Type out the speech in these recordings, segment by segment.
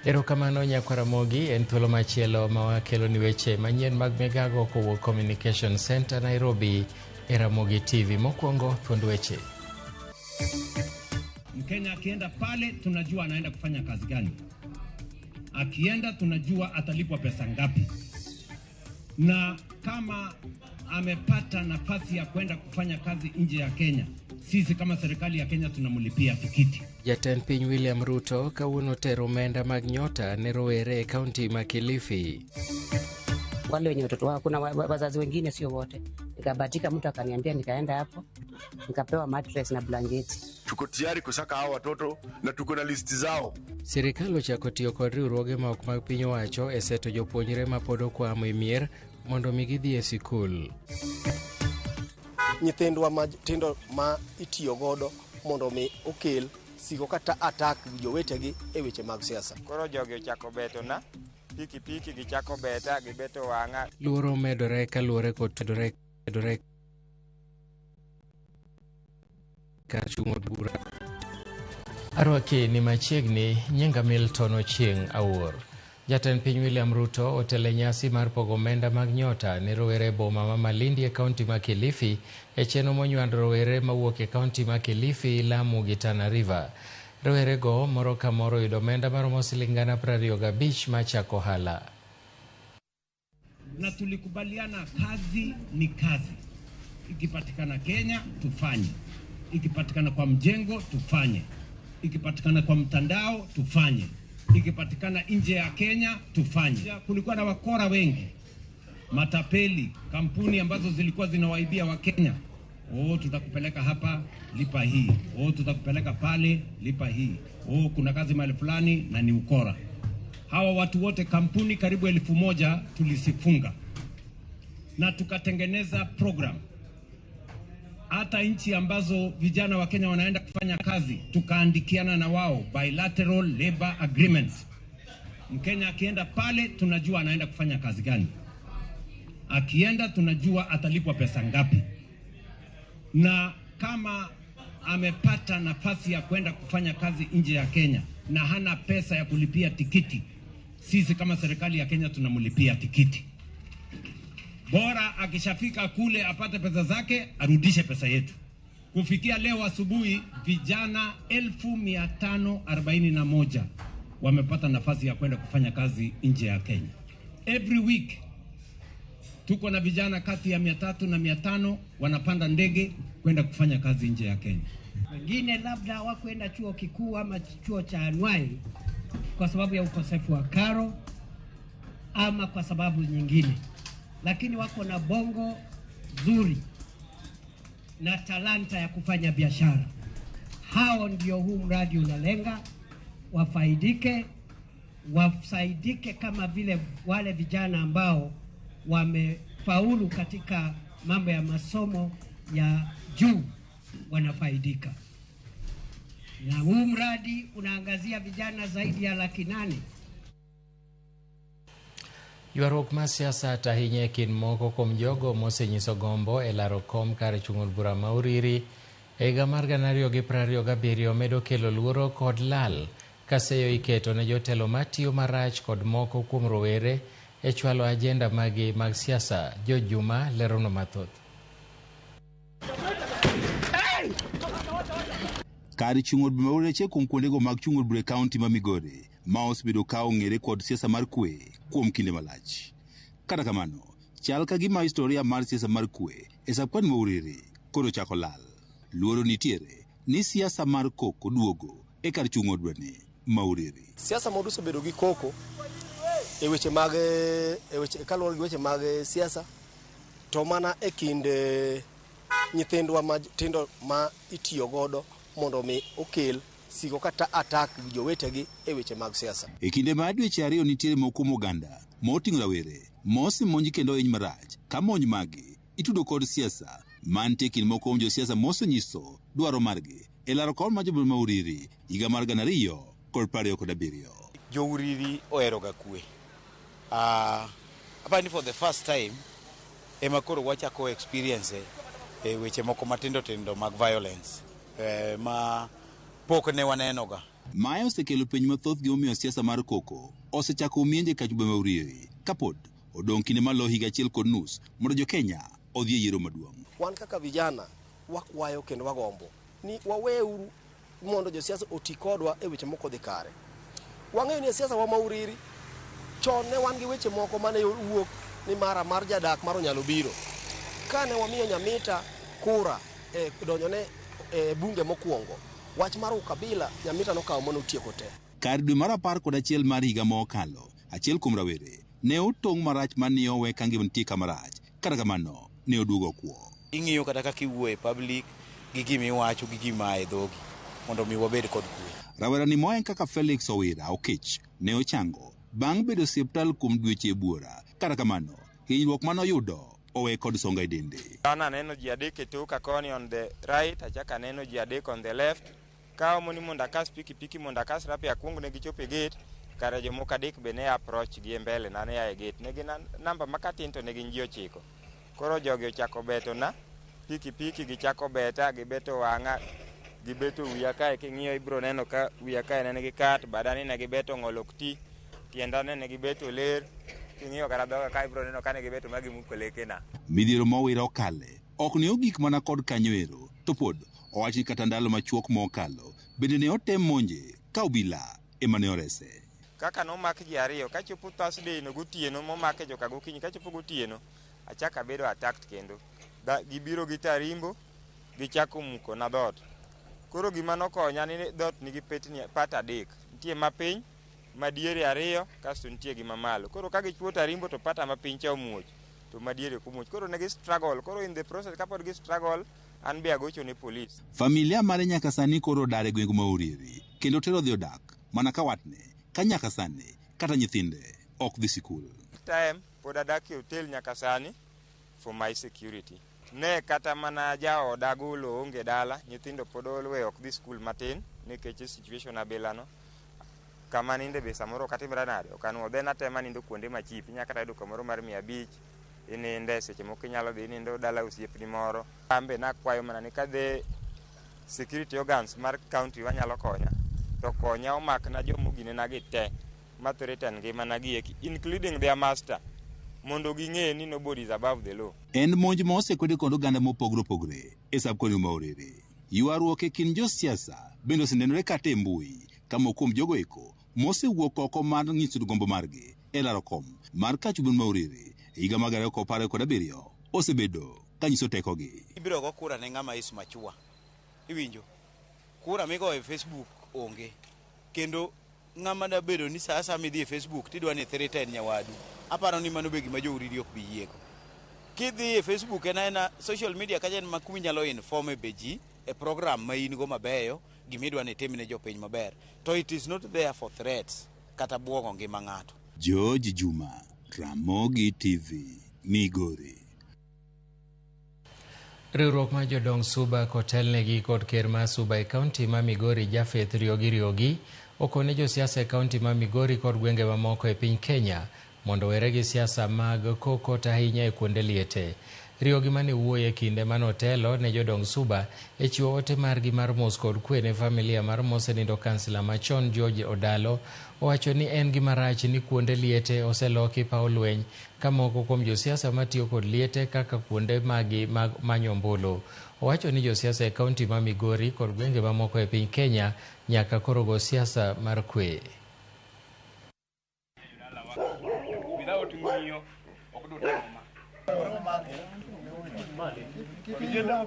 Erokamano nyakwar Ramogi, en thuolo machielo ma wakelo ni weche manyien mag migago kowuok Communication Center Nairobi e Ramogi TV. Mokwongo thuond weche. Mkenya akienda pale tunajua anaenda kufanya kazi gani. Akienda tunajua atalipwa pesa ngapi, na kama amepata nafasi ya kwenda kufanya kazi nje ya Kenya, sisi kama serikali ya Kenya tunamlipia tikiti. Jatend piny William Ruto kawuono tero omenda mag nyota ne rowere e kaunti ma Kilifi. Wale wenye watoto wao, kuna wazazi wengine, sio wote. Nikabahatika, mtu akaniambia, nikaenda hapo nikapewa mattress na blanketi. Tuko tayari kusaka hao watoto na tuko na listi zao. Sirikal ochako tiyo kod riwruoge ma ok mag piny owacho e seto jopuonjre ma pod okwamo e mier mondo mi gidhi e sikul. Nyithindwa matindo ma itiyo godo mondo mi okel siko kata attack jowetegi e weche mag siasa. Koro jogi ochako betona pikipiki, gichako beta, gibeto wang'a. Luoro medore kaluwore kod tudore medore kar chung' od bura. Arwaki ni machiegni, nyinga Milton Ochieng' Awuor. Jatend piny William Ruto otelo e nyasi mar pogo omenda mag nyota ne rowere e boma ma Malindi e kaunti ma Kilifi e chenro monywando rowere mawuok e kaunti ma Kilifi, Lamu gi Tana River. Rowerego moro ka moro oyudo omenda maromo siling 25,000 mar chako ohala. Na tulikubaliana kazi ni kazi, ikipatikana Kenya tufanye, ikipatikana kwa mjengo tufanye, ikipatikana kwa mtandao tufanye, ikipatikana nje ya Kenya tufanye. Kulikuwa na wakora wengi, matapeli, kampuni ambazo zilikuwa zinawaibia Wakenya. Oh, tutakupeleka hapa, lipa hii. Oh, tutakupeleka pale, lipa hii. Oh, kuna kazi mahali fulani, na ni ukora. Hawa watu wote, kampuni karibu 1,000 tulisifunga na tukatengeneza program. Hata nchi ambazo vijana wa Kenya wanaenda kufanya kazi, tukaandikiana na wao bilateral labor agreement. Mkenya akienda pale tunajua anaenda kufanya kazi gani, akienda tunajua atalipwa pesa ngapi, na kama amepata nafasi ya kwenda kufanya kazi nje ya Kenya na hana pesa ya kulipia tikiti, sisi kama serikali ya Kenya tunamlipia tikiti. Bora akishafika kule apate pesa zake, arudishe pesa yetu. Kufikia leo asubuhi, vijana 541,000 wamepata nafasi ya kwenda kufanya kazi nje ya Kenya. Every week tuko na vijana kati ya 300 na 500 wanapanda ndege kwenda kufanya kazi nje ya Kenya. Wengine labda hawakwenda chuo kikuu ama chuo cha anuai kwa sababu ya ukosefu wa karo ama kwa sababu nyingine, lakini wako na bongo zuri na talanta ya kufanya biashara. Hao ndio huu mradi unalenga, wafaidike, wasaidike kama vile wale vijana ambao wamefaulu katika mambo ya masomo ya juu wanafaidika. Na huu mradi unaangazia vijana zaidi ya 800,000. Ywaruok mar siasa to ahinya e kind moko kuom jogo mosenyiso gombo e laro kom kar chung' od bura ma Uriri e higa mar 2027 medo kelo luoro kod lal ka seyo iketo ne jotelo matiyo marach kod moko kuom rowere e chwalo ajenda magi mag siasa. George Juma lerono mathoth. Kar chung' od bura ma Uriri achiel kuom kuondego mag chung' od bura e kaunti ma Migori ma osebedo ka ong'ere kod siasa mar kwe kuom kinde malach. Kata kamano, chal ka gima historia mar siasa mar kwe e sub-county ma Uriri koro chako lal. Luoro nitiere ni siasa mar koko duogo e kar chung' od burani ma Uriri. Siasa mod osebedo gi koko e weche mag, e weche kaluwore gi weche mag siasa, to mana e kind nyithindwa matindo ma itiyo godo mondo mi okel siko kata attack jowetegi e weche mag siasa. E kinde mar dweche ariyo nitiere moko kuom oganda moting'o rawere mosemonj kendo ohiny marach ka monj magi itudo kod siasa mantie kind moko kuom josiasa mosenyiso dwaro margi e laro kom mar jobura ma Uriri higa mar 2027. Jo Uriri oheroga kwe. Apani for the first time ema koro wachako experience e weche moko matindo tindo mag violence ma pok ne wanenoga. Mae osekelo penj mathoth gimomiyo siasa mar koko osechako mienje kach boma Uriri kapod odong' kinde malo higa achiel kod nus mondo jo-Kenya odhi e yiero maduong'. Wan kaka vijana wakwayo kendo wagombo ni waweuru mondo josiasa oti kodwa e weche moko odhi kare. Wang'eyo ni e siasa wa ma Uriri chon ne wan gi weche moko mane wuok ni mara mar jadak mar onyalo biro. Kane wamiyo Nyamita kura e donjone e bunge mokwongo, wach mar ukabila Nyamita nokawo manotieko te. Kar dwe mar 11 mar higa mokalo, achiel kuom rawere ne otong' marach mane owe ka ngima nitie kama rach. Kata kamano, ne oduogo kwo. Ing'iyo kata kaka iwuoyo e public gi gima iwacho gi gima a e dhogi mondo mi wabed kod kwe. Rawera ni moen kaka Felix Owira Okech ne ochango bang' bedo osiptal kuom dweche buora. Kata kamano, hinyruok manoyudo owe kod songa e dende. An aneno ji adek e toka koni on the right, achako aneno ji adek on the left. Kaomo ni mondo akas pikipiki mondo akas rapi akwong ne gichopo e gate, kare jomoko adek be ne approach gi e mbele na ne a e gate. Ne gin namba makatin to ne gin ji 9. Koro jogi ochako beto na pikipiki, gichako beta, gibeto wang'a, gibeto wiya kae. King'iyo ibiro neno ka wiya kae ne nigi cut, bada ni ne gibeto ng'ol ok ti, tienda ne gibeto ler. King'iyo kata dhoga kae ibiro neno ka ne gibeto ma gimuko lekena. Midhiero mowira okale ok ne ogik mana kod kanyo ero, to pod owach ni kata ndalo machuok mokalo bende ne otem monje ka obila ema ne orese. Kaka nomak ji ariyo, kachopo Thursday no gotieno momake joka gokinyi, kachopo gotieno achako abedo attacked kendo. Gibiro gi tarimbo, gichako muko na dhoot. Koro gima nokonya ni dhoot nigi petni pat adek. Nitie mapiny, madiere ariyo, kasto nitie gi mamalo. Koro ka gichuo tarimbo to pata mapiny cha omuoch, to madiere ok omuoch. Koro ne gi struggle. Koro in the process kapod gi struggle, an be agocho ne police. Familia mare nyaka sani koro odar e gweng' ma Uriri kendo tero dhi odak mana ka watne ka nyaka sani kata nyithinde ok dhi sikul. Time pod adak e hotel nyaka sani for my security. Ne kata mana jaoda golo onge dala, nyithindo pod olwe ok dhi skul matin nikech situation abila no. Kama ninde be samoro ok atimra nade, ok anwo. Then atema nindo kuonde ma cheap, inya kata yudo kamoro mar 500 ininde, seche moko inyalo dhi inindo dala osiepni moro. An be nakwayo mana ni ka the security organs mar county wanyalo konya, to konya omakna jomoginena gi te ma threaten ngimana gi eki, including their master, mondo ging'e ni nobody is above the law. En monj ma osekwedi kod oganda mopogore opogore e sub-county ma Uriri. Ywaruok e kind josiasa bende osenenore kata e mbui, ka moko kuom jogo eko mosewuok oko mar nyiso gombo margi e laro kom mar kach ma Uriri e higa mar 2017 osebedo kanyiso tekogi. Ibiro go kura ne ng'ama is machua. Iwinjo? Kura migoyo e Facebook onge. Kendo ng'ama dabedo ni sa asaya midhi e Facebook tidwa ni threaten nyawadu. Aparo ni mano be gima jo Uriri ok bi yiego. Kidhi e Facebook en aena social media kacha en ma kuma inyalo inform e be ji e program ma in go mabeyo, gimidwa ni itim ne jopiny maber. To it is not there for threats kata buogo ngima ng'ato. George Juma, Ramogi TV, Migori. Riwruok mar jodong Suba kotelnegi kod ker mar Suba e kaunti ma Migori Japheth Riogi Riogi okone josiasa e kaunti ma Migori kod gwenge mamoko e piny Kenya mondo owere gi siasa mag koko to ahinya e kuonde liete. Riogi mane wuoyo e kinde mane otelo ne jodong Suba e chiwo ote margi mar mos kod kwe ne familia mar mosenindo kansila machon George Odalo owacho ni en gima rach ni kuonde liete oseloki paw lweny ka moko kuom josiasa matiyo kod liete kaka kuonde magi mag manyo ombulu. Owacho ni josiasa e kaunti ma Migori kod gwenge mamoko e piny Kenya nyaka koro go siasa mar kwe.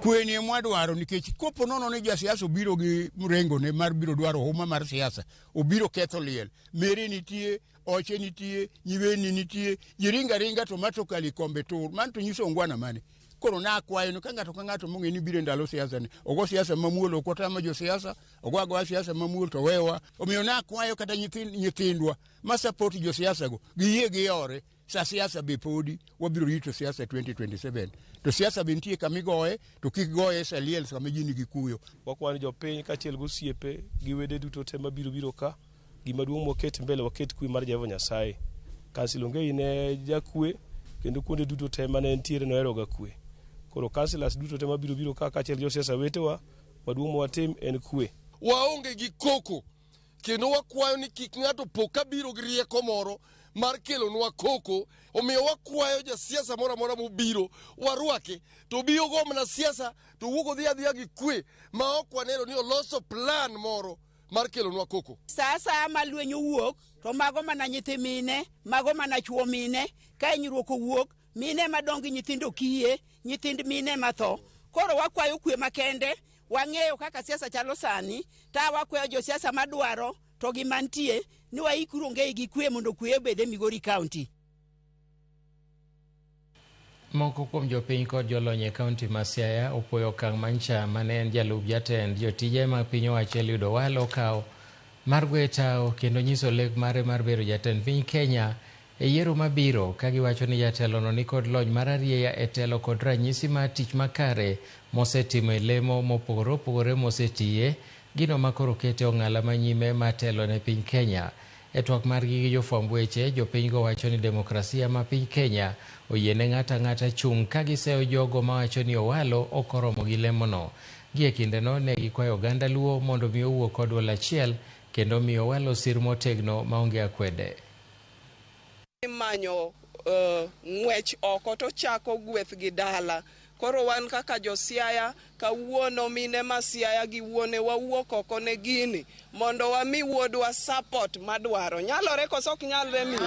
Kwe ni emwadwaro nikech kopo nono ni jasiasa obiro gi mrengone mar biro dwaro huma mar siasa, obiro ketho liel. Mere nitie, oche nitie, nyiweni nitie, ji ringo aringa to ma to kali kombe tur. Mano to nyiso ongwana mane? Koro nakwayo ni ka ng'ato ka ng'ato mong'e ni biro e ndalo siasa ni, ogo siasa mamuol, ok watamo josiasa, ogo agoya siasa mamuol to wewa. Omiyo nakwayo kata nyithindwa ma support josiasa go, giyie giyore. Sa siasa be podi, wabiro rito siasa 2027. To siasa be nitie kama igoye, to kik goye sa liel sama ji nigi kuyo. Wakwayo ni jopiny kaachiel gi osiepe gi wede duto te mabiro biro ka, gima duong' mwaket mbele waket kwe mar Jehova Nyasaye. Kansila Ongei ne jakwe kendo kuonde duto te mane entiere noheroga kwe. Koro councillors duto te mabiro biro ka kaachiel gi josiasa wetewa, maduong' mwatim en kwe. Waonge gi koko. Kendo wakwayo ni kik ng'ato po ka biro gi rieko moro mar kelonwa koko. Omiyo wakwayo jasiasa moro amora mobiro warwake, to obi ogo mana siasa to owuok odhi adhiya gi kwe ma ok waneno ni oloso plan moro mar kelonwa koko. Sa asaya ma lweny owuok to mago mana nyithi mine, mago mana chuo mine. Ka hinyruok owuok, mine madong' gi nyithindo kiye, nyithind mine matho. Koro wakwayo kwe makende, wang'eyo kaka siasa chalo sani, ta wakwayo josiasa madwaro to gi mantie ni waikuru ongei gi kwe mondo kwe obed e Migori County. Moko kuom jopiny kod jolony e kaunti ma Siaya opuoyo okang' mancha mane en jalup jatend jotije mag piny owacho Eliud Owalo okawo mar gweyo tao kendo nyiso lek mare mar bedo jatend piny Kenya e yiero mabiro, ka giwacho ni jatelono nikod lony mar arieya e telo kod ranyisi mar tich makare mosetimo e lemo mopogore opogore mosetiye, gino ma koro kete ong'ala manyime mar telo ne piny Kenya. E twak margi gi jofwamb weche, jopinygo wacho ni demokrasia ma piny Kenya oyiene ng'ato ang'ata chung' ka giseyo jogo mawacho ni Owalo ok oromo gi lemono. Gie kindeno ne gikwayo oganda Luo mondo mi owuo kod duol achiel kendo miyo Owalo sir motegno maonge akwede. Manyo ng'wech oko to chako gweth gi dala. Koro wan kaka jo Siaya, kawuono mine ma Siaya gi wuone wawuok oko ne gini mondo wami wuodwa support madwaro. Nyalore koso ok nyalre mine?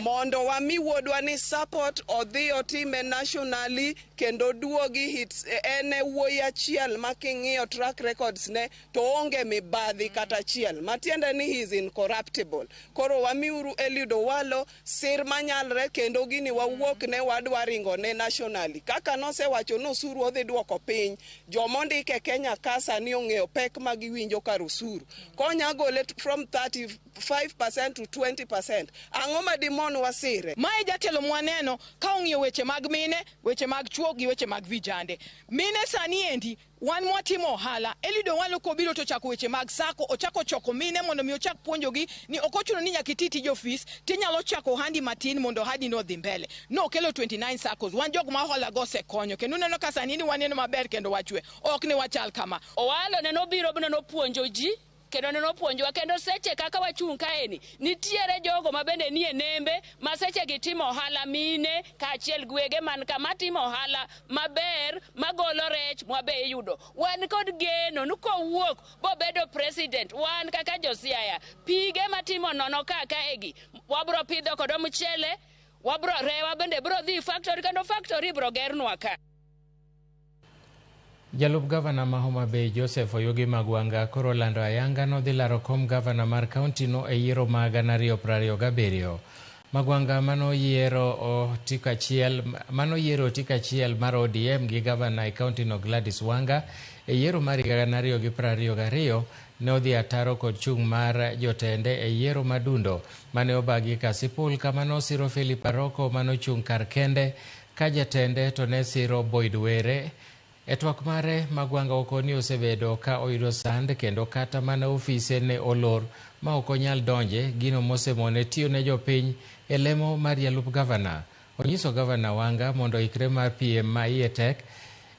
Mondo wami wuodwa ni support odhi otime nationally kendo duogi hits. En e wuoyi achiel ma king'iyo track records ne to onge mibadhi kata achiel, matiende ni he is incorruptible. Koro wamiuru Eliud Owalo sir manyalre kendo gini wawuok ne wadwa ringo ne nationally. Kaka nosewacho ni osuru odhi duoko piny, jomondike Kenya ka sani ong'eyo pek ma giwinjo kar osuru. Konya gole from 35% to 20%. Ang'o ma dimon wasire? Mae jatelo mwaneno ka ong'iyo weche mag mine, weche mag chuo gi weche mag vijande. Mine sani endi wan mwatimo ohala, Eliud Owalo kobiro to chako weche mag sacco, ochako choko mine mondo mi ochak puonjogi ni ok ochuno ni nyaka iti tij ofis, tinyalo chako ohandi matin mondo ohandi no odhi mbele. Nokelo 29 saccos, wan jok ma hola go osekonyo kendo uneno ka sani ni waneno maber kendo wachwe, ok ni wachal kama. Owalo ne nobiro ne nopuonjo ji kendo ne nopuonjowa, kendo seche kaka wachung' kaeni nitiere jogo ma bende nie nembe ma seche gi timo ohala, mine kaachiel gi wege man ka matimo ohala maber magolo rech mwabe iyudo. Wan kod geno ni kowuok bobedo president, wan kaka jo Siaya pige matimo nono ka kaegi wabro pidho kod mchele, wabro rewa bende bro dhi factory kendo factory bro gernwa ka. Jalup gavana ma Homa Bay Joseph Oyugi Magwanga koro olando ayanga nodhi laro kom gavana mar kaunti no e yiero mag 2027. Magwanga manoyiero otiko achiel mar ODM gi gavana e kaunti no Gladys Wanga e yiero mar higa 2022 ne odhi ataro kod chung' mar jotende e yiero madundo mane obagi Kasipul, kama nosiro Philip Aroko manochung' kar kende ka jatende to ne siro Boyd Were. E twak mare, Magwanga okoni osebedo ka oyudo sand kendo kata mana ofise ne olor ma ok onyal donje, gino mosemone tiyo ne jopiny e lemo mar jalup gavana. Onyiso gavana Wanga mondo oikre mar piem ma iye tek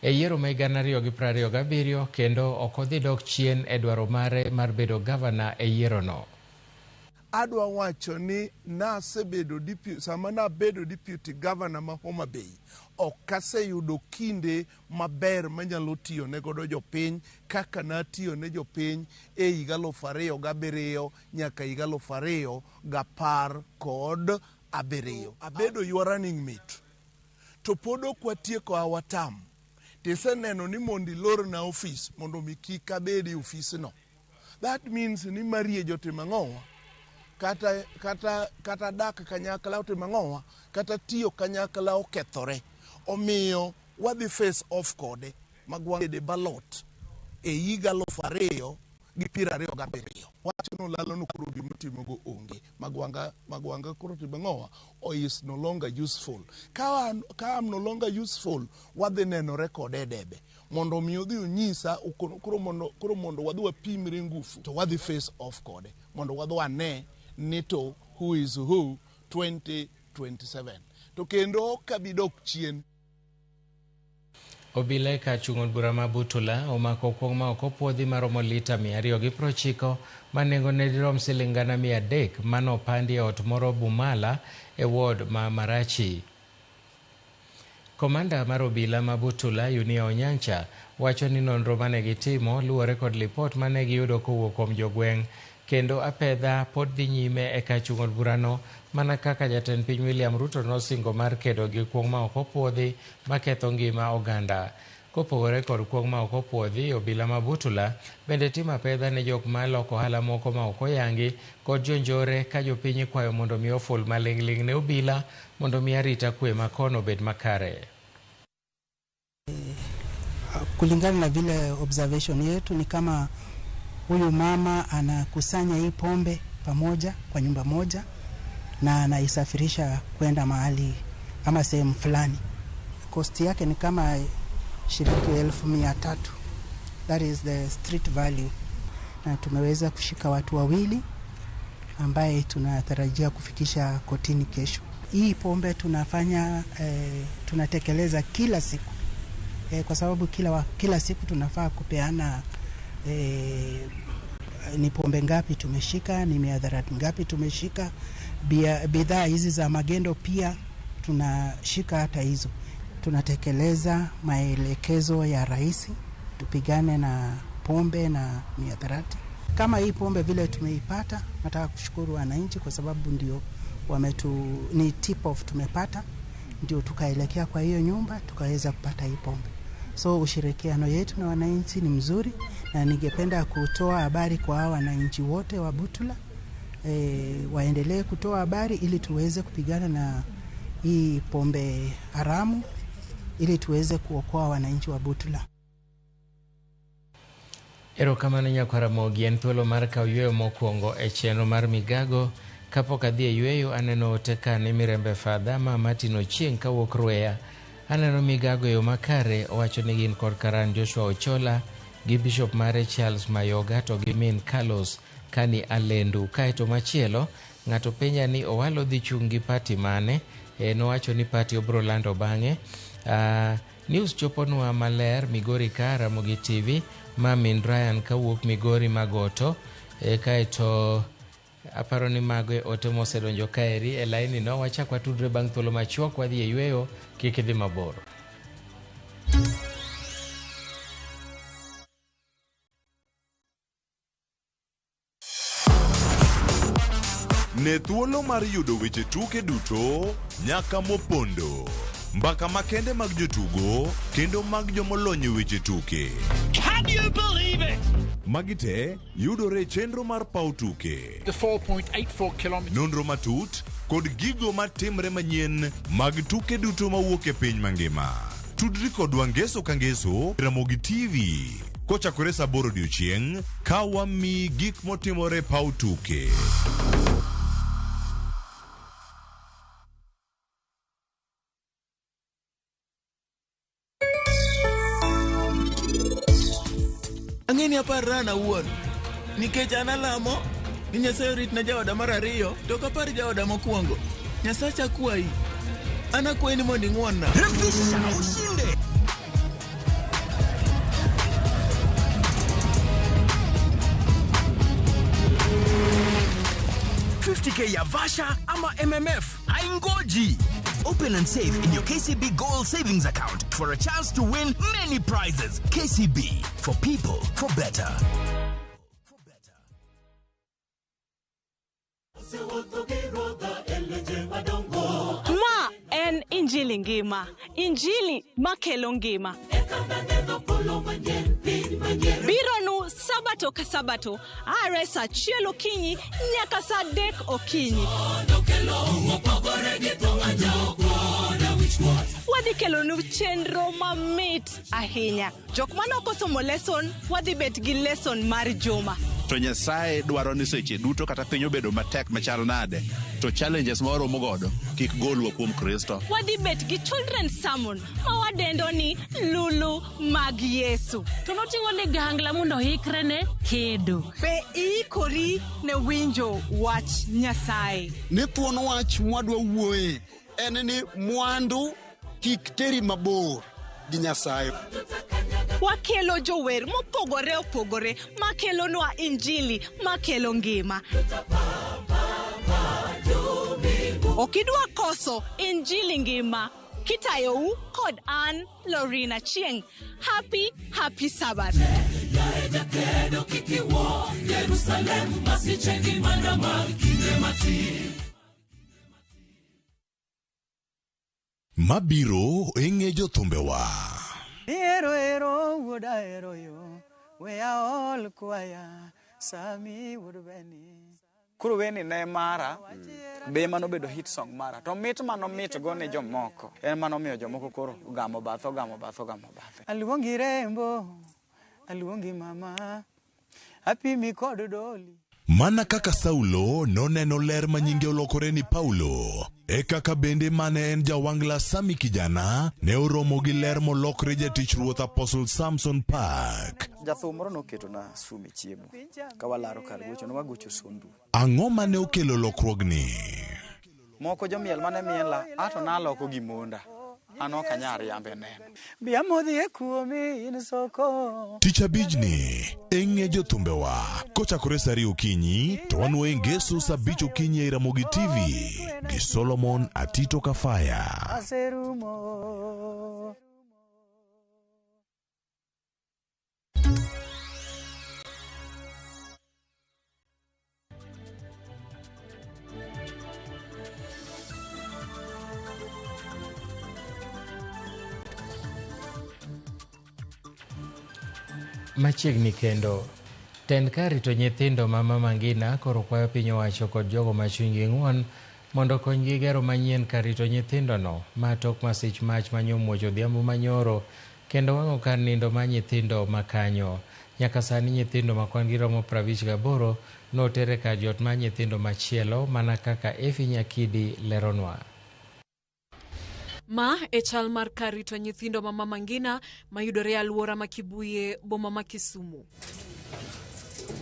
e yiero ma 2027 kendo ok odhi dok chien e dwaro mare mar bedo gavana e yierono. Adwa wacho ni nasebedo deputy, sama nabedo deputy governor ma Homa Bay, ok aseyudo kinde maber manyalo tiyo ne godo jopiny kaka natiyo ne jopiny e higa 2007 nyaka higa 2017. Abedo your running mate to pod ok watieko our term, tiseneno ni mondo ilorna ofis mondo mi kik abed e ofisno. That means ni marriage otimo ang'owa, kata dak kanyakla otimo ang'owa, kata tiyo kanyakla okethore. Omiyo wadhi face off kode Magwanga e ballot e higa 2027. Wacho nolalo no koro gimotimogo onge. Magwanga, Magwanga koro timo ang'owa, is no longer useful. Ka am no longer useful, wadhi nenore kode e debe mondo mi odhi onyisa koro mondo wadhi wapimre ngufu to wadhi face off kode mondo wadhi wane ni to who is who 2027, to kendo ok abi dok chien. Obila e kar chung' od bura ma Butula omako kuong' ma ok opuodhi maromo lita 290 ma nengone dirom siling 300,000 manopandi e ot moro Bumala e ward ma Marachi. Komanda mar obila ma Butula Yunia Onyancha wacho ni nonro mane gitimo luwore kod lipot mane giyudo kowuok kuom jogweng' kendo apedha pod dhi nyime e kar chung' od burano mana kaka jatend piny William Ruto nosingo mar kedo gi kuong' ma ok opuodhi maketho ngima oganda. Kopogore kod kuong' ma ok opuodhi, obila ma Butula bende timo apedha ne jok ma loko ohala moko ma ok oyangi kod jonjore ka jopiny ikwayo mondo mi oful maling'ling' ne obila mondo mi arita kwe ma kono obed makare. Kulingana na vile observation yetu ni kama huyu mama anakusanya hii pombe pamoja kwa nyumba moja na anaisafirisha kwenda mahali ama sehemu fulani. Kosti yake ni kama shilingi 300,000. That is the street value. Na tumeweza kushika watu wawili ambaye tunatarajia kufikisha kotini kesho. Hii pombe tunafanya tunatekeleza kila siku. Kwa sababu kila siku tunafaa kupeana ni pombe ngapi tumeshika, ni miadharati ngapi tumeshika, bidhaa hizi za magendo pia tunashika hata hizo. Tunatekeleza maelekezo ya rais, tupigane na pombe na miadharati. Kama hii pombe vile tumeipata, nataka kushukuru wananchi kwa sababu ndio ni tip off tumepata, ndio tukaelekea kwa hiyo nyumba tukaweza kupata hii pombe. So ushirikiano yetu na wananchi ni mzuri, na ningependa kutoa habari kwa hawa wananchi wote wa Butula, waendelee kutoa habari ili tuweze kupigana na hii pombe haramu ili tuweze kuokoa wananchi wa Butula. Erokamano nyakwar Ramogi, en thuolo mar kawo yweyo mokwongo e chenro mar migago. Kapok adhi e yweyo aneno ote ka ni Mirembe Fadha ma Martin Ochieng' kawuok Rweya. Aneno migago e yo makare, owacho ni gin kod Karan Joshua Ochola gi Bishop mare Charles Mayoga to gi min Carlos Kani Alendu. Kaeto machielo, ng'ato penja ni Owalo dhi chung' gi party mane, nowacho ni party obro lando bang'e. News choponwa maler Migori ka Ramogi TV ma min Brian kawuok Migori Magoto. Kaeto aparo ni mago e ote mosedonjo kaeri e laini no. Wachak watudre bang' thuolo machuok, wadhi e yweyo, kik idhi mabor. Ne thuolo mar yudo weche tuke duto nyaka mopondo. Mbaka makende mag jotugo kendo mag jomolony e weche tuke. Can you believe it? Magi te yudore e chenro mar paw tuke. The 4.84 kilometers. Nonro matut kod gigo matimre manyien mag tuke duto mawuok e piny mangima. Tudri kodwa ngeso ka ngeso Ramogi TV kochakore saa 8 odiochieng' ka wamiyi gik motimore paw tuke. Ang'eni aparra an awuon nikech an alamo ni Nyasaye oritna jaoda mar ariyo to ok apar jaoda mokwongo. Nyasacha akwayi, an akwayi ni mondo ing'won-na. Refisha ushinde. K ya Vasha ama MMF haingoji. Open and save in your KCB Gold Savings Account for a chance to win many prizes. KCB, for people, for better. Ma en Injili ngima, Injili makelo ngima. Bironu Sabato ka Sabato, are saa 1 okinyi nyaka saa 3 okinyi. Wadhi kelonu chenro mamit ahinya. Jok mane ok osomo lesson, wadhi bet gi lesson mar juma. To Nyasaye dwaro ni seche duto kata piny obedo matek machal nade, to challenges ma waromo godo kik golwa kuom Kristo. Wadhi bet gi children's sermon ma wadendo ni Lulu mag Yesu. To noting'o ligangla mondo oikre ne kedo. Be iikori ne winjo wach Nyasaye? Ni thuon wach mwadwa wuoye en ni mwandu kik teri mabor. gi Nyasaye. Wakelo jower mopogore opogore makelonwa injili makelo ngima. Okidwa koso injili ngima kitayou kod an Lorina Chieng. Happy, happy Sabbath. Mabiro e ng'e jothumbewa. Ero ero wuoda ero yo we aol kwaya sami wuod beni. Koro weni ne mara be mano bedo hit song mara to mit mano mit go ne jomoko en manomiyo jomoko koro ogamo bathe ogamo bathe ogamo bathe. Aluongi rembo, aluongi mama, apimi kod doli. Mana kaka Saulo noneno ler ma nyinge olokore ni Paulo, e kaka bende mane en jawangla Sami Kijana ne oromo gi ler molokre jatich ruoth Apostle Samson Park. Jathum moro noketona sum e chiemo ka walaro kar gocho ne wagocho sondu. Ang'o mane okelo lokruogni? Moko jomiel mane miela ato naloko gi monda an ok anyal riambe neno. Bi amodhi e kuomi in soko. Tich abijni e ng'e jothumbewa kochakore sa 2 okinyi to wanwoye ngeso sa 5 okinyi e Ramogi TV gi Solomon Atito Kafaya. Aserumo. Machiegni kendo tend kar rito nyithindo ma Mama Ngina koro kwayo piny owacho kod jogo ma chunygi ng'won mondo okonygi gero manyien kar rito nyithindono ma tok masich mach manyomuoch odhiambo manyoro kendo wang'o kar nindo mar nyithindo ma kanyo. Nyaka sani nyithindo ma kwan gi romo 58 noter e kar jot mar nyithindo machielo mana kaka Effie Nyakidi leronwa. Ma e chal mar kar rito nyithindo ma Mama Ngina mayudore e alwora ma Kibuye, boma ma Kisumu.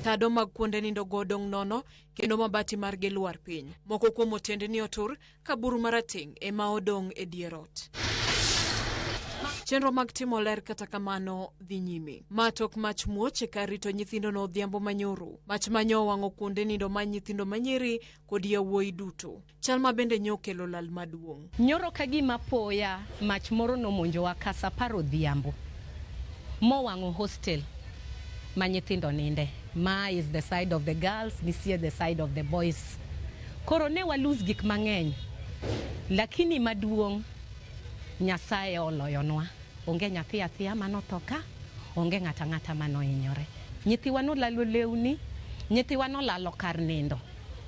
Tado mag kuonde nindo go odong' nono kendo mabati margi lwar piny. Moko kuom otendni otur ka buru marateng' ema odong' e dier ot. Chenro mag timo ler kata kamano dhi nyime. Ma tok mach muoch e kar rito nyithindo no odhiambo manyoro. Mach manyo owang'o kuonde nindo mar nyithindo manyiri kod yawuoyi duto. Chal ma bende nyokelo lal maduong'. Nyoro ka gima poya mach moro nomonjowa ka sa 10 odhiambo mowang'o hostel ma nyithindo ninde. Ma is the side of the girls, nitie the side of the boys. Koro ne wa lose gik mang'eny, lakini maduong' Nyasaye oloyonwa. Onge nyathi athiya manotho ka, onge ng'ata ng'ata manohinyore. Nyithiwa nolalo lewni, nyithiwa nolalo kar nindo.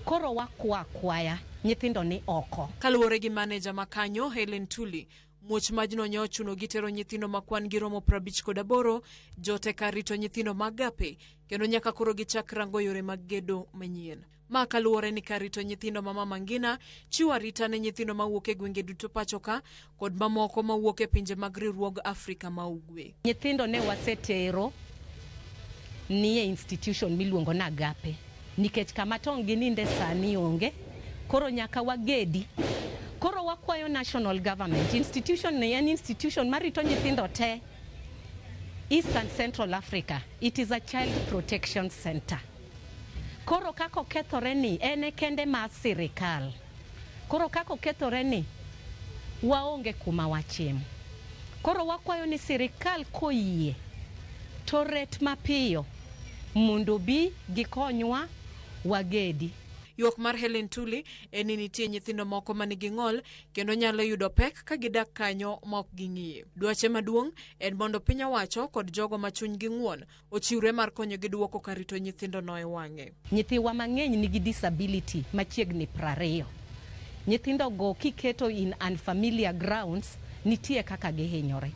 Koro wakwa akwaya nyithindo ni oko. Kaluwore gi maneja ma kanyo Helen Tuli, muoch majno ne ochuno gi tero nyithindo ma kwan gi romo 58 jote kar rito nyithindo mag Agape kendo nyaka koro gichak rango yore mag gedo manyien. Ma kaluwore ni kar rito nyithindo ma Mama Ngina chiwo arita ne nyithindo mawuok e gwenge duto pacho ka kod mamoko mawuok e pinje mag riwruog Afrika ma Ugwe. Nyithindo ne wasetero nie institution miluongo ni Agape nikech kama tong' gininde sani onge, koro nyaka wagedi. Koro wakwayo national government, institution ni en institution marito nyithindo te East and Central Africa. It is a child protection center. Koro kaka okethore ni en e kende mar sirikal. Koro kaka okethore ni waonge kuma wachim. Koro wakwayo ni sirikal koyie to ret mapiyo mondo bi gikonywa wagedi. Ywak mar Helen Tuli en ni nitie nyithindo moko manigi ng'ol kendo nyalo yudo pek ka gidak kanyo ma ok ging'iye. Dwache maduong' en mondo piny owacho kod jogo ma chunygi ng'won ochiwre mar konyogi duoko kar rito nyithindono e wang'e. Nyithiwa mang'eny nigi disability machiegni 20. Nyithindo go kiketo in unfamiliar grounds nitie kaka gihinyore.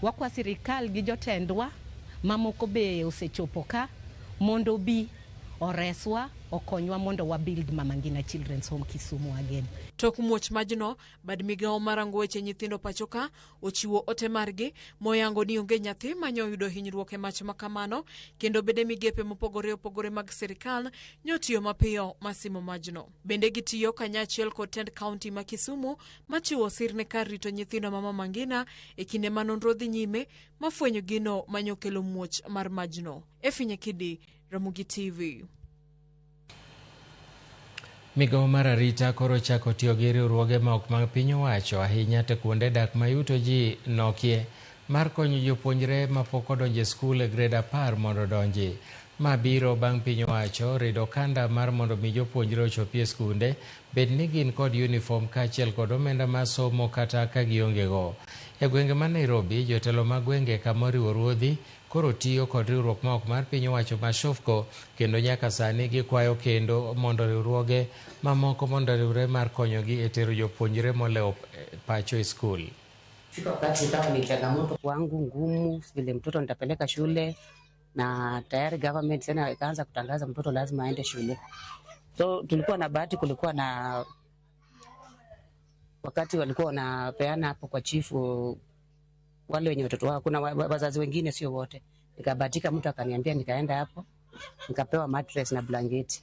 Wakwa sirikal gi jotendwa mamoko be osechopo ka mondo bi oreswa, okonywa mondo wa build Mama Ngina Children's Home Kisumu again. Tok muoch majno, bad migawo marango weche nyithindo pachoka ochiwo ote margi moyango ni onge nyathi mane oyudo hinyruok e mach makamano kendo bende migepe mopogore opogore mag sirikal nyotiyo mapiyo masimo majno. Bende gitiyo kanyachiel kod tend kaunti ma Kisumu machiwo sir ne kar rito nyithindo ma Mama Ngina e kinde ma nonro dhi nyime mafwenyo gino manyokelo muoch mar majno. Efinye Kidi, Ramogi TV. Migawo mar arita koro chako tiyo gi riwruoge ma ok mag piny owacho ahinya te kuonde dak ma yuto ji nokie mar konyo jopuonjre mapok odonjo e skul e grade 10 mondo odonji. Ma biro bang' piny owacho rido okanda mar mondo mi jopuonjre ochopi e skunde bed ni gin kod uniform kaachiel kod omenda mar somo kata ka gionge go. E gwenge ma Nairobi, jotelo mag gwenge kama oriwo ruodhi koro tiyo kod riwruok ma ok mar piny owacho mar Shofco kendo nyaka sani gikwayo kendo mondo riwruoge mamoko mondo riwre mar konyogi e tero jopuonjre molewo pacho e skul. Fika wakati ikawa ni changamoto kwangu ngumu, vile mtoto nitapeleka shule na tayari government tena ikaanza kutangaza mtoto lazima aende shule. So tulikuwa na bahati, kulikuwa na wakati walikuwa wanapeana hapo kwa chifu wale wenye watoto wao, kuna wazazi wengine, sio wote. Nikabahatika mtu akaniambia, nikaenda hapo nikapewa mattress na blanketi.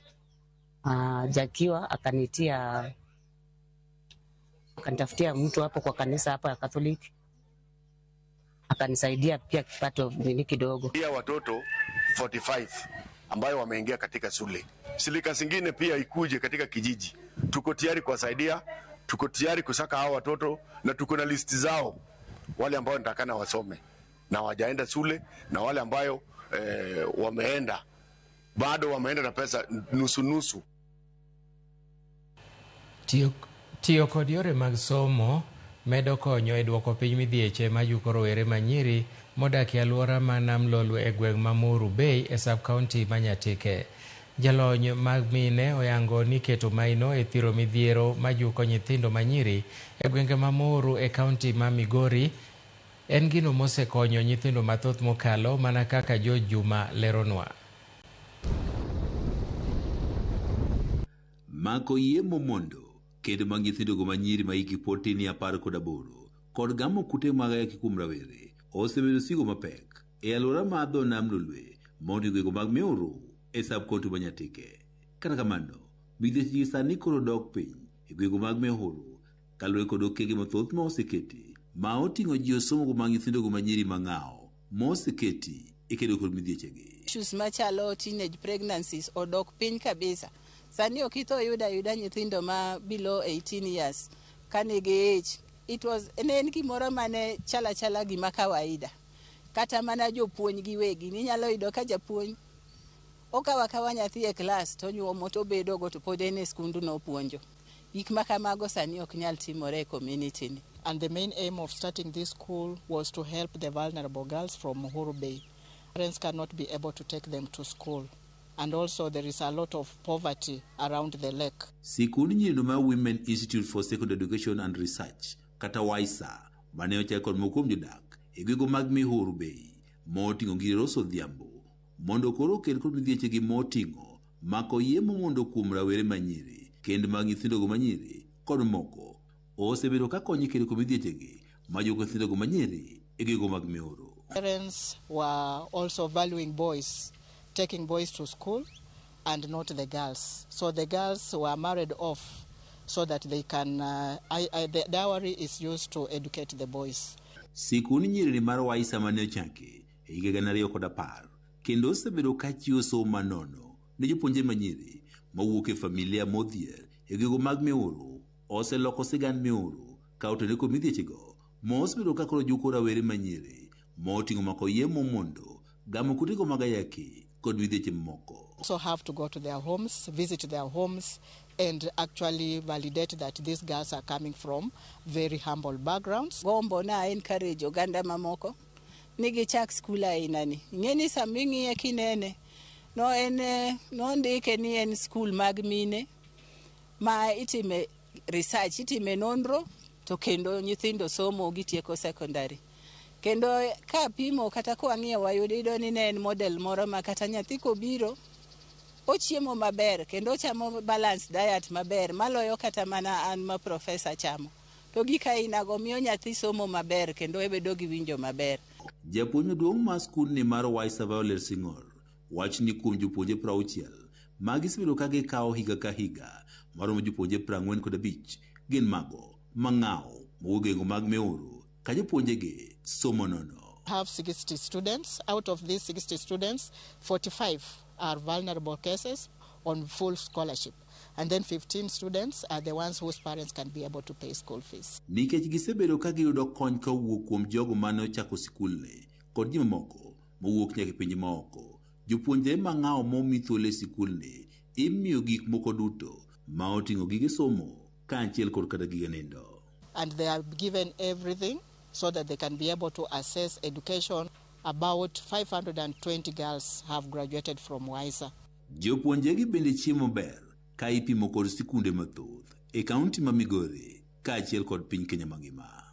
Jakiwa akanitia, akanitafutia mtu hapo kwa kanisa hapo ya Catholic, akanisaidia pia kipato nini kidogo. Pia watoto 45 ambayo wameingia katika shule. Silika zingine pia ikuje katika kijiji. Tuko tayari kuwasaidia, tuko tayari kusaka hao watoto na tuko na listi zao, wale ambao nitakana wasome na wajaenda shule na wale ambayo wameenda bado wameenda na pesa nusu nusu. Tiyo kod yore mag somo medo konyo e duoko piny midhieche majuko rowere manyiri modak e alwora ma Nam Lolwe e gweng' ma Muru Bay e sub-county ma Nyatike. Jalony mag mine oyango ni keto maino e thiro midhiero majuko nyithindo manyiri e gwenge ma Muru e kaunti ma Migori en gino mosekonyo nyithindo mathoth mokalo mana kaka George Juma leronwa. Mako yiemo mondo kendo mag nyithindogo manyiri ma hikgi pod tin ni 18 kod gamo kute mag ayaki kuom rawere osebedo sigo mapek e alwora ma dho Nam Lolwe mondo gwenge mag Meru e sub-county ma Nyatike. Kata kamano, midhieche sani koro dok piny e gwenge mag Meru kaluwore kod okenge mathoth ma oseketi ma oting'o jiwo somo mag nyithindogo manyiri mang'aw moseketi e kedo kod midhiechegi. Issues machalo teenage pregnancies odok piny kabisa. Sani ok itho yudo ayuda nyithindo ma below 18 years ka nigi ich. It was ne en gimoro mane chala chala gima kawaida. Kata mana jopuonj giwegi ninyalo yudo ka japuonj okawo akawa nyathi e klas to onyuomo to obedogo to pod en e skundno opuonjo. Gik ma kamago sani ok nyal timore e community ni. And the main aim of starting this school was to help the vulnerable girls from Muhuru Bay. Parents cannot be able to take them to school. And also there is a lot of poverty around the lake. Sikund nyirindo mar Women Institute for Secondary Education and Research kata WISA mane ochak kod moko kuom jodak e gwenge mag Mihuru Bay moting'o Ngire Rose Odhiambo mondo koro okel kod midhiechegi moting'o mako yiemo mondo kuom rawere manyiri kendo mag nyithindogo manyiri kod moko osebedo ka konyo e kedo kod midhiechegi majuko nyithindogo manyiri e gwenge mag Meru. Parents were also valuing boys, taking boys to school and not the girls. So the girls were married off so that they can, the dowry is used to educate the boys. Sikund nyiri mar WISA mane ochaki e higa 2010 kendo osebedo ka chiwo somo manono ne jopuonjre manyiri mawuok e familia modhier e gwenge mag Meru oseloko sigand Meru ka otenore kod midhiechego mosebedo ka koro juko rawere manyiri moting'o mako yiemo mondo gamo kutego mag ayaki kod midhieche mamoko. Also have to go to their homes, visit their homes, and actually validate that these girls are coming from very humble backgrounds. Gombo na encourage oganda mamoko ni gichak skul aina ni. Ing'e ni sama ing'iye kinene, no en nondike ni en skul mag mine ma itime research, itime nonro to kendo nyithindo somo gitieko secondary. Kendo ka pimo kata kwang'iyo wayudo ni ne en model moro ma kata nyathi kobiro Ochiemo maber kendo ochamo balanced diet maber maloyo kata mana an ma professor chamo. To gik ainago miyo nyathi somo maber kendo obedo gi winjo maber. Japuonj maduong' mar skundni mar Waisa Violet Sing'or wacho ni kuom jopuonjre 60 ma gisebedo ka gikawo higa ka higa maromo jopuonjre 45 gin mago mang'aw mowuok e gwenge mag Meoro ka jopuonjegi somo nono. Have 60 students. Out of these 60 students, 45 are vulnerable cases on full scholarship. And then 15 students are the ones whose parents can be able to pay school fees. Nikech gisebedo ka giyudo kony kowuok kuom jogo mane ochako sikulni kod ji mamoko mowuok nyaka e pinje maoko, jopuonjre mang'aw momi thuolo e sikulni imiyo gik moko duto ma oting'o gige somo kaachiel kod kata gige nindo. And they are given everything so that they can be able to access education. About 520 girls have graduated from WISA. Jopuonjregi bende chiemo maber ka ipimo kod sikunde mathoth e kaunti ma Migori kaachiel kod piny Kenya mangima.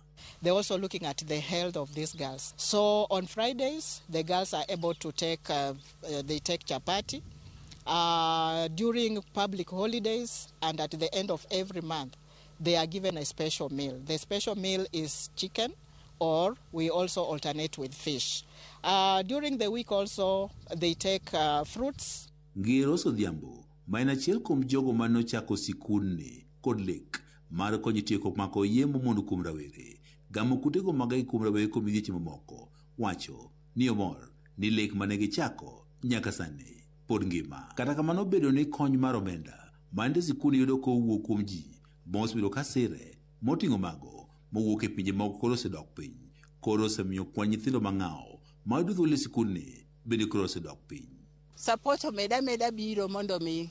They're also looking at the health of these girls. So on Fridays, the girls are able to take, they take chapati. During public holidays and at the end of every month, they are given a special meal. The special meal is chicken, or we also alternate with fish. During the week also, they take fruits. Ngero Odhiambo, ma en achiel kuom jogo mane ochako sikundni kod lek mar konyo tieko mako yemo mondo kuom rawere gamo kutego mag kuom rawere kod midhieche mamoko wacho ni omor ni lek mane gichako nyaka sani pod ngima. Kata kamano bedo ni kony mar omenda mande sikund yudo kowuok kuom ji mosebedo ka sire moting'o mago mowuok e pinje moko koro osedok piny koro osemiyo kwan nyithindo mang'aw mayudo thuolo e sikundni bende koro osedok piny. Support omeda meda biro mondo mi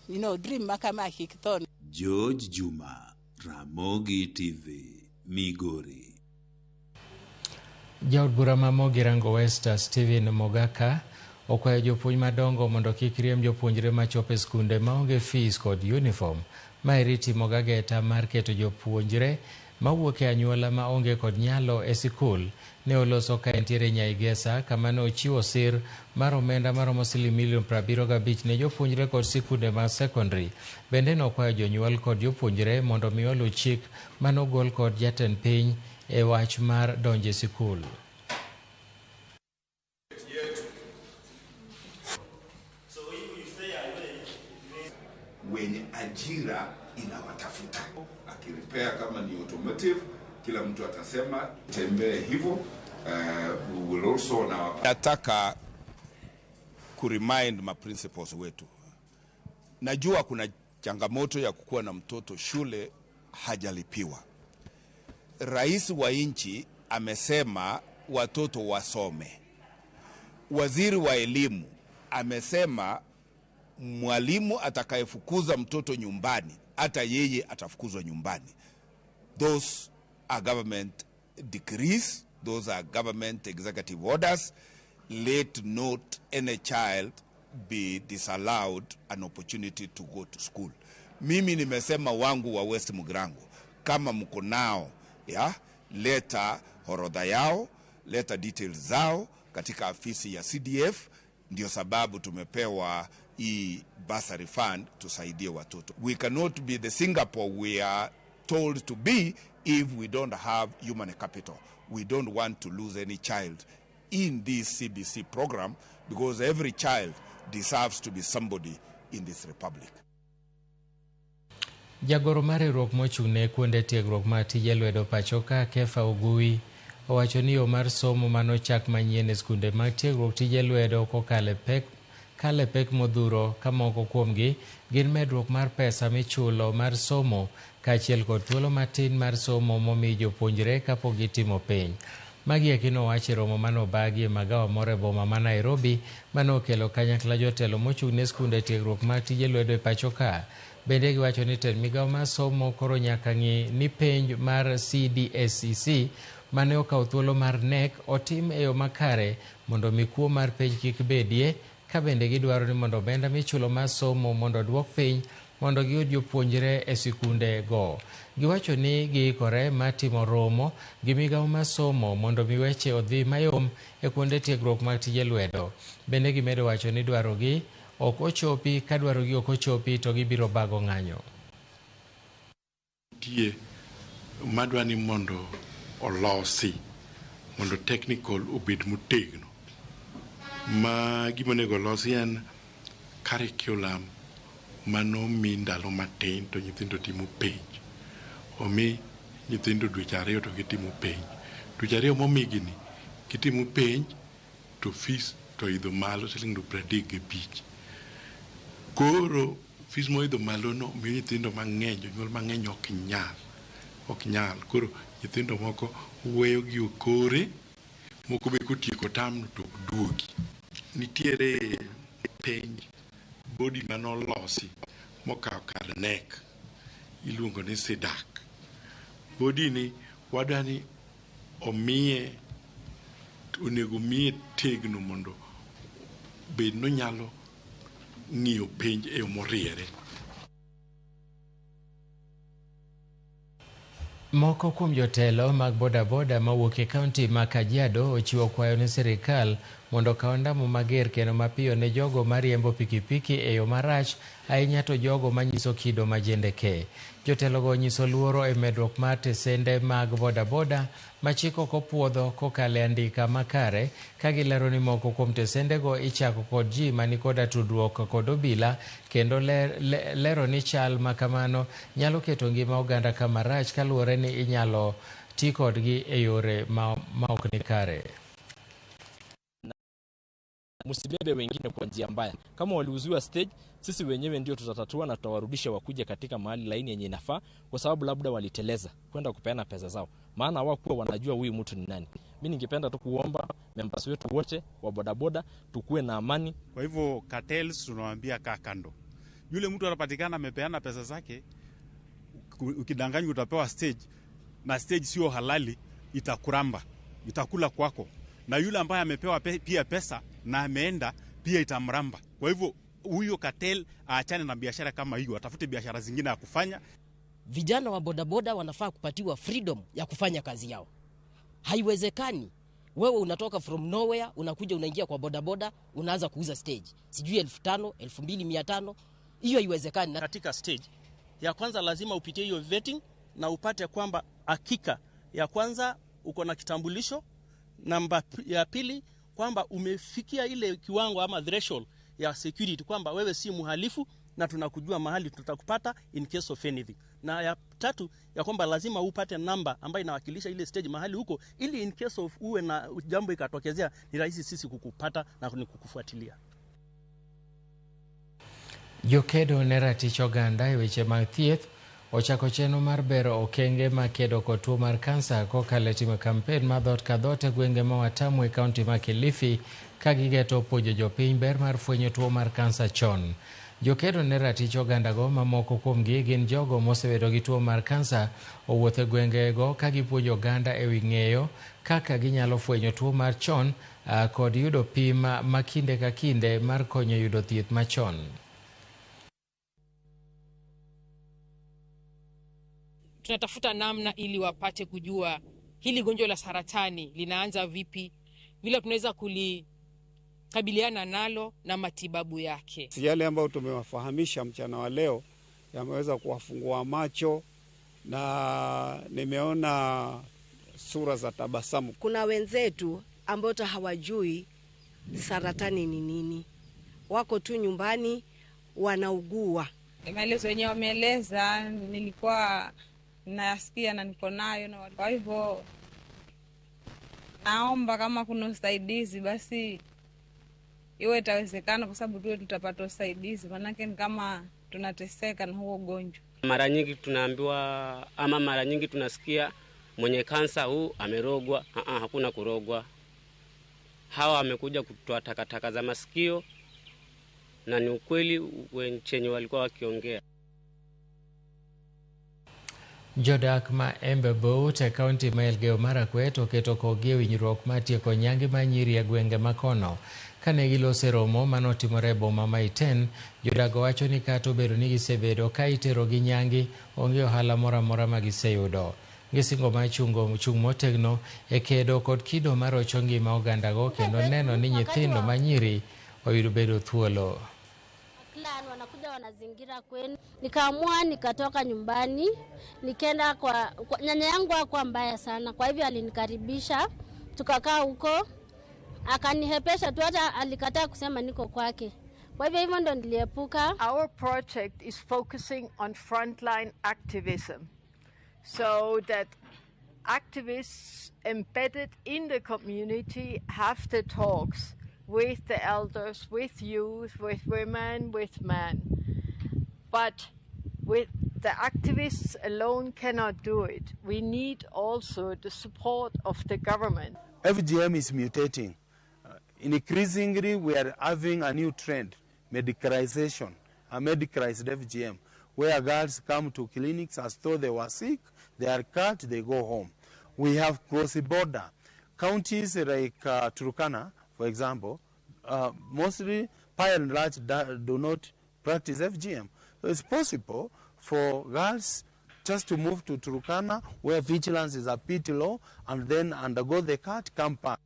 dream ma kama kik tho. George Juma, Ramogi TV, Migori. Jaod bura ma Mogirango West Stephen Mogaka okwayo jopuonj madongo mondo kik riemb jopuonjre machopo e skunde maonge fees kod uniform. Maeri timo gageta mar keto jopuonjre mawuok e anyuola maonge kod nyalo e sikul ne oloso ka entiere Nyaigesa kama ne ochiwo sir mar omenda maromo siling milion 75 ne jopuonjre kod sikunde mag sekondari. Bende nokwayo jonyuol kod jopuonjre mondo mi oluw chik manogol kod jatend piny e wach mar donjo e sikul. Wenye ajira inawatafuta. Akiripea kama ni automotive, kila mtu atasema tembee hivyo. We will also now nataka kuremind ma principals wetu. Najua kuna changamoto ya kukuwa na mtoto shule hajalipiwa. Rais wa nchi amesema watoto wasome. Waziri wa elimu amesema mwalimu atakayefukuza mtoto nyumbani, hata yeye atafukuzwa nyumbani. Those are government decrees, those are government executive orders. Let not any child be disallowed an opportunity to go to school. Mimi nimesema wangu wa West Mugirango, kama mko nao, ya, leta orodha yao, leta details zao katika afisi ya CDF. Ndio sababu tumepewa hii bursary fund tusaidie watoto. We cannot be the Singapore we are told to be if we don't have human capital. We don't want to lose any child in this CBC program because every child deserves to be somebody in this republic. Jagoro mar riwruok mochung'ne kuonde tiegruok mar tije lwedo pacho ka Kefa Ogui owacho ni yo mar somo manochak manyien e skunde mag tiegruok tije lwedo kokalo e pek modhuro ka moko kuomgi gin medruok mar pesa michulo mar somo kaachiel kod thuolo matin mar somo momi jopuonjre kapok gitimo penj. Magi eki nowacho e romo manobagi e magawa moro e boma ma Nairobi manokelo kanyakla jotelo mochung'ne skunde tiegruok mag tije lwedo e pacho ka. Bende giwacho ni tend migawo mar somo koro nyaka ng'i ni penj mar CDSEC mane okawo thuolo mar KNEC otim e yo makare mondo mi kuo mar penj kik bedie, ka bende gidwaro ni mondo omenda michulo mar somo mondo oduok piny mondo giyud jopuonjre e sikunde go. Giwacho ni giikore mar timo romo gi migawo mar somo mondo mi weche odhi mayom e kuonde tiegruok mag tije lwedo. Bende gimedo wacho ni dwarogi ok ochopi ka dwarogi ok ochopi to gibiro bago ng'anyo. Nitie madwa ni mondo olosi mondo technical obed motegno. Ma gima onego olosi en curriculum mano mi ndalo matin to nyithindo timo penj. Omi nyithindo dweche 2 to gitimo penj. Dweche 2 momigi ni gitimo penj to fees to idho malo siling 35. Koro fees moidho malo no miyo nyithindo mang'eny, jonyuol mang'eny ok nyal. Koro nyithindo moko weyo gi okore, moko be kotieko term no to ok duogi. Nitiere penj body manolosi mokawo kar KNEC iluongo ni SIDAC. Body ni wadwa ni omiye, onego miye tegno mondo bed nonyalo ng'iyo penj e yo moriere. Moko kuom jotelo mag bodaboda mawuok e kaunti ma Kajiado ochiwo kwayo ne sirikal mondo okaw ndamo mager kendo mapiyo ne jogo mariembo pikipiki e yo marach, ahinya to jogo manyiso kido majendeke. Jotelogo onyiso luoro e medruok mar tesende mag bodaboda ma chik ok opuodho kokalo e andika makare, ka gilero ni moko kuom tesendego ichako kod ji manikoda tudruok kod obila, kendo lero ni chal ma kamano nyalo keto ngima oganda kama rach kaluwore ni inyalo ti kodgi e yore ma ok ni kare. Msibebe wengine kwa njia mbaya. Kama waliuziwa stage, sisi wenyewe ndio tutatatua na tutawarudisha wakuje katika mahali laini yenye inafaa, kwa sababu labda waliteleza kwenda kupeana pesa zao, maana hawakuwa wanajua huyu mtu ni nani. Mimi ningependa tu kuomba members wetu wote wa bodaboda tukue na amani. Kwa hivyo cartels tunawaambia kaa kando. Yule mtu anapatikana amepeana pesa zake, ukidanganywa utapewa stage na stage sio halali, itakuramba, itakula kwako. Na yule ambaye amepewa pia pesa na ameenda pia itamramba. Kwa hivyo huyo cartel aachane na biashara kama hiyo, atafute biashara zingine ya kufanya. Vijana wa bodaboda wanafaa kupatiwa freedom ya kufanya kazi yao. Haiwezekani wewe unatoka from nowhere unakuja unaingia kwa bodaboda unaanza kuuza stage sijui 5,000, 2,500. Hiyo haiwezekani. Katika stage ya kwanza lazima upitie hiyo vetting na upate kwamba hakika ya kwanza uko na kitambulisho, namba ya pili kwamba umefikia ile kiwango ama threshold ya security kwamba wewe si mhalifu na tunakujua mahali tutakupata in case of anything. Na ya tatu ya kwamba lazima upate namba ambayo inawakilisha ile stage mahali huko, ili in case of uwe na jambo ikatokezea ni rahisi sisi kukupata na kukufuatilia. Jokedo ne ratich oganda e weche mag thieth ochako chenro mar bero okenge ma kedo kod tuo mar kansa kokalo e timo kampen mar dhoot ka dhoot e gwenge ma Watamu e kaunti ma Kilifi, ka gigeto puonjo jopiny ber mar fwenyo tuo mar kansa chon. Jokedo ne ratich ogandago ma moko kuomgi gin jogo mosebedo gi tuo mar kansa owuotho e gwengego ka gipuonjo oganda e wi ng'eyo kaka ginyalo fwenyo tuo mar chon kod yudo pim ma kinde ka kinde mar konyo yudo thieth machon. Tunatafuta namna ili wapate kujua hili gonjwa la saratani linaanza vipi, vile tunaweza kulikabiliana nalo na matibabu yake. Yale ambayo tumewafahamisha mchana wa leo yameweza kuwafungua macho na nimeona sura za tabasamu. Kuna wenzetu ambao hawajui saratani ni nini, wako tu nyumbani wanaugua. Maelezo yenyewe wameeleza nilikuwa nayasikia na niko nayo, na kwa hivyo naomba kama kuna usaidizi basi iwe itawezekana, kwa sababu tuwe tutapata usaidizi, manake ni kama tunateseka na huo ugonjwa. Mara nyingi tunaambiwa ama mara nyingi tunasikia mwenye kansa huu amerogwa. Hakuna kurogwa. Hawa wamekuja kutoa takataka za masikio na ni ukweli chenye walikuwa wakiongea. Jodak ma Embe Bout e kaunti ma Elgeyo Marakwet oketo kogi e winjruok mar tieko nyange mar nyiri e gwenge makono. Kane giloso e romo manotimore e boma ma Iten, jodago wacho ni kata obedo ni gisebedo ka iterogi nyangi, onge ohala moro amora ma giseyudo. Gisingo mar chung' motegno e kedo kod kido marocho ngima ogandago kendo neno ni nyithindo ma nyiri oyudo bedo thuolo. Wanakuja wanazingira kwenu. Nikaamua nikatoka nyumbani, nikaenda kwa nyanya yangu hakuwa mbaya sana. Kwa hivyo alinikaribisha, tukakaa huko. Akanihepesha tu, hata alikataa kusema niko kwake. Kwa hivyo hivyo ndo niliepuka. Our project is focusing on frontline activism so that activists embedded in the community have the talks with the elders, with youth, with women, with men. But with the activists alone cannot do it. We need also the support of the government. FGM is mutating. Increasingly, we are having a new trend, medicalization, a medicalized FGM, where girls come to clinics as though they were sick, they are cut, they go home. We have cross-border. Counties like Turkana, for example, mostly, by and large, do not practice FGM. So it's possible for girls just to move to Turkana, where vigilance is a bit low, and then undergo the cut, come back.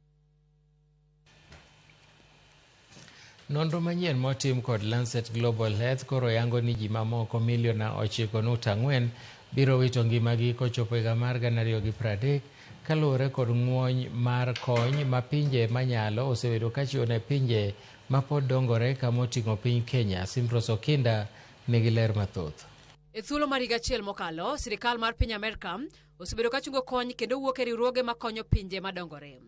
Nonro manyien motim kod Lancet Global Health koro yango ni ji mamoko milion 9.4 biro wito ngimagi kochopo higa mar 2030 kaluwore kod ng'wony mar kony ma pinje manyalo osebedo kachiwo ne pinje mapod dongore kamoting'o piny Kenya. Simfros Okinda nigi ler mathoth. E thuolo mar higa achiel mokalo, sirikal mar piny Amerka osebedo kachungo kony kendo wuok e riwruoge makonyo pinje madongore.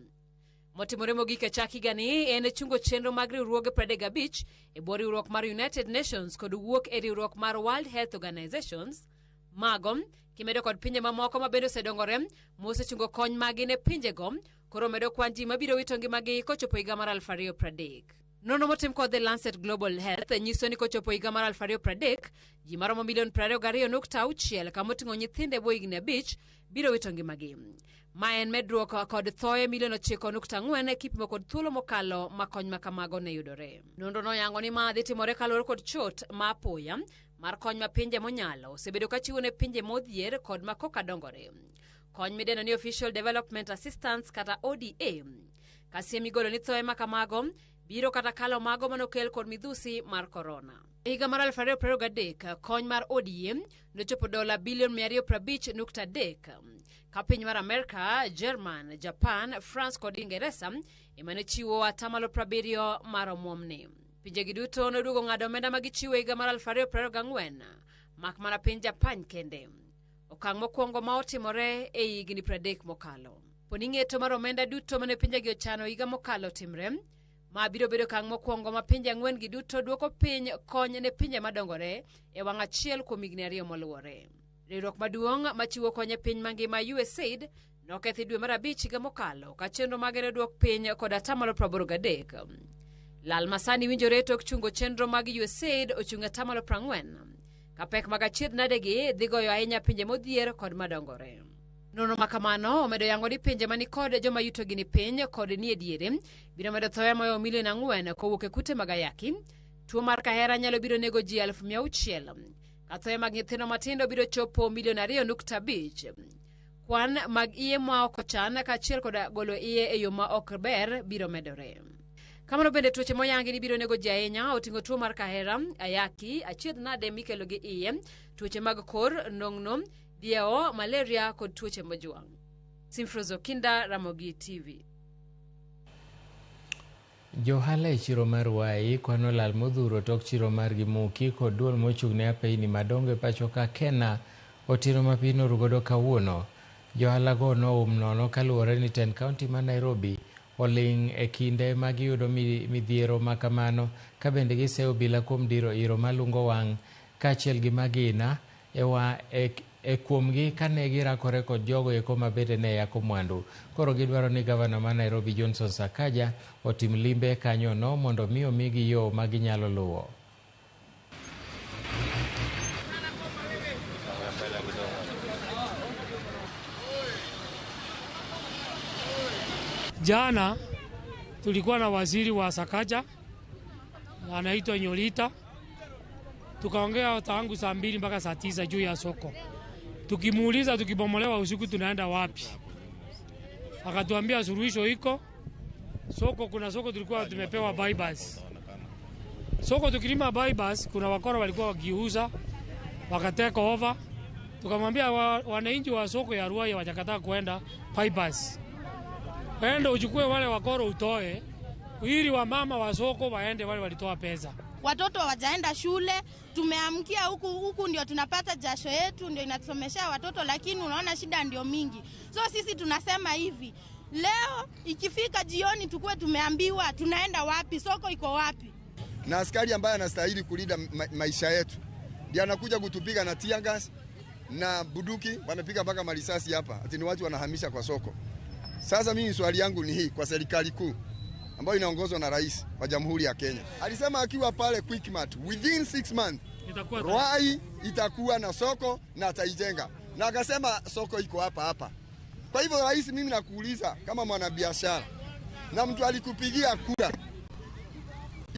Motimore mogik e chak higani en chungo chenro mag riwruoge 35 e bwo riwruok mar United Nations kod wuok e riwruok mar World Health Organizations. Mago kimedo kod pinje mamoko ma bende osedongore mosechungo kony magi ne pinjego, koro medo kwan ji mabiro wito ngimagi kochopo higa mar 2030. Nonro motim kod The Lancet Global Health nyiso ni kochopo higa mar 2030, ji maromo milion 22.6 kamoting'o nyithindo e bwo higni 5 biro wito ngimagi. Ma en medruok kod thoye milion 9.4 kipimo kod thuolo mokalo ma kony ma kamago ne yudore. Nonro noyango ni ma dhi timore kaluwore kod chot ma apoya mar kony ma pinje monyalo osebedo kachiwo ne pinje modhier kod ma koka dongore. Kony midendo ni Official Development Assistance kata ODA. Kasiem igolo ni thoye ma kamago biro kata kalo mago manokel kod midhusi mar korona. E higa mar 2023, kony mar ODA nochopo dola bilion 250.3 ka piny mar Amerka, German, Japan, France kod Ingeresa ema ne chiwo 70% mar omwomni. Pinjegi duto noduogo ng'ado omenda ma gichiwo e higa mar 2024, mak mana piny Japan kende. Okang' mokwongo ma otimore e higni 30 mokalo. Poni ng'eto mar omenda duto mane pinjegi ochano higa mokalo timre, ma biro bedo okang' mokwongo ma pinje ang'wen gi duto duoko piny kony ne pinje madongore e wang' achiel kuom higni 2 moluwore. Riwruok maduong' machiwo kony e piny mangima USAID nokethi dwe mar 5 higa mokalo ka chenro mage noduok piny kod 83%. Lal masani winjore tok chungo chenro mag USAID ochung' 40%. Ka pek mag achiedh nadegi dhi goyo ahinya pinje modhier kod madongore. Nonro ma kamano omedo yango ni pinje manikod joma yutogi ni piny kod ni e diere biro medo thoye moyo milion 4 kowuok e kute mag ayaki. Tuo mar kahera nyalo biro nego ji 600,000. Ka thoye mag nyithindo matindo biro chopo milion 2.5. Kwan mag iye ma ok ochan kaachiel kod golo iye e yo ma ok ber biro medore. Kamano bende tuoche moyangi ni biro nego ji ahinya oting'o tuo mar kahera, ayaki, achiedh nade mikelo gi iye, tuoche mag kor, nong'no, diewo, malaria kod tuoche mojwang'. Simfros Okinda, Ramogi TV. Johala e chiro mar Wai kwano lal modhuro tok chiro margi muki kod duol mochung' ne apeyni madongo e pacho ka Kena otieno ma piny norugodo kawuono. Johala go noum nono kaluwore ni tend kaunti ma Nairobi oling' e kinde ma giyudo midhiero ma kamano ka bende giseyo obila kuom diro iro malungo wang' kaachiel gi magina e kuomgi kane girakore kod jogo eko mabende ne yako mwandu. Koro gidwaro ni gavana ma Nairobi Johnson Sakaja otim limbe kanyono mondo mi omigi yo ma ginyalo luwo. Jana tulikuwa na waziri wa Sakaja anaitwa Nyolita, tukaongea tangu saa 2 mpaka saa 9 juu ya soko. Tukimuuliza tukibomolewa usiku tunaenda wapi, akatuambia suluhisho iko soko. Kuna soko tulikuwa tumepewa bypass. Soko tukilima bypass, kuna wakora walikuwa wakiuza wakateka over. Tukamwambia wananchi wa soko ya Ruai wajakataa kwenda bypass, waende uchukue wale wakoro utoe, ili wamama wa soko waende wale walitoa pesa. Watoto hawajaenda shule, tumeamkia huku huku ndio tunapata jasho yetu, ndio inatusomesha watoto, lakini unaona shida ndio mingi. So sisi tunasema hivi, leo ikifika jioni tukuwe tumeambiwa tunaenda wapi, soko iko wapi. Na askari ambaye anastahili kulinda maisha yetu ndiye anakuja kutupiga na tear gas na buduki, wamepiga mpaka marisasi hapa, ati ni watu wanahamisha kwa soko. Sasa mimi swali yangu ni hii kwa serikali kuu ambayo inaongozwa na rais wa Jamhuri ya Kenya. Alisema akiwa pale Quickmart within 6 months Ruai itakuwa na soko na ataijenga. Na akasema soko iko hapa hapa. Kwa hivyo rais, mimi nakuuliza kama mwanabiashara na mtu alikupigia kura,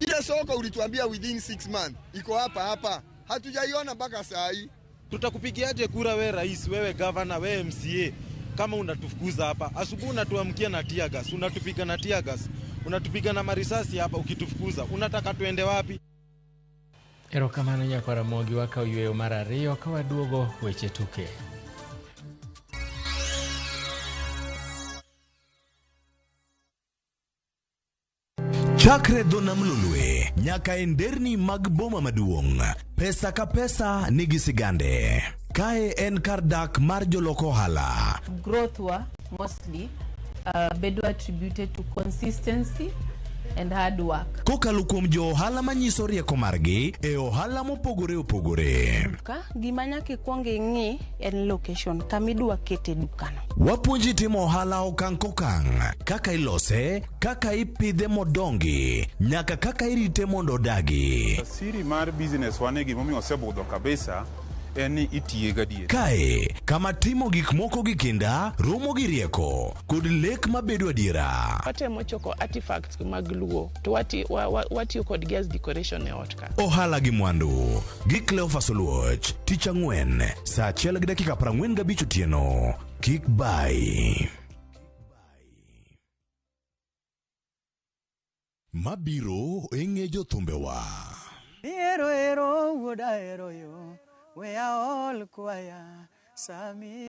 ile soko ulituambia within 6 months iko hapa hapa, hatujaiona mpaka saa hii. Tutakupigiaje kura we rais, wewe governor, wewe MCA kama unatufukuza hapa? Asubuhi unatuamkia na tear gas, unatupiga na tear gas, unatupiga na marisasi hapa ukitufukuza. Unataka tuende wapi? Erokamano nyakwar Ramogi wakaw yweyo mar ariyo ka waduogo weche tuke. Chakre dho nam Lolwe nyaka e nderni mag boma maduong', pesa ka pesa nigi sigande. Kae en kar dak mar jolok ohala. Growth wa mostly bedo attributed to consistency and hard work. Kokalo kuom jo ohala manyiso rieko margi e ohala mopogore opogore. Ka gima nyaka ikwong ing'i en location kama idwa kete dukano. Wapuonji timo ohala okang' kokang', kaka ilose, kaka ipidhe modongi, nyaka kaka irite mondo odagi. Siri mar business wane gimomiyo osebudho kabisa en ni itiye gadier. Kae kama timo gik moko gi kinda, romo gi rieko, kod lek mabedo adiera. Watemo choko artifacts mag Luo to watiyo kodgi as decoration e ot ka. Ohala gi mwandu gi Cleophas Oluoch, tich ang'wen saa 1:45 otieno. Kik bai. Mabiro e ng'e jothumbewa. Ero ero wuoda ero yo, we aol kwaya sami.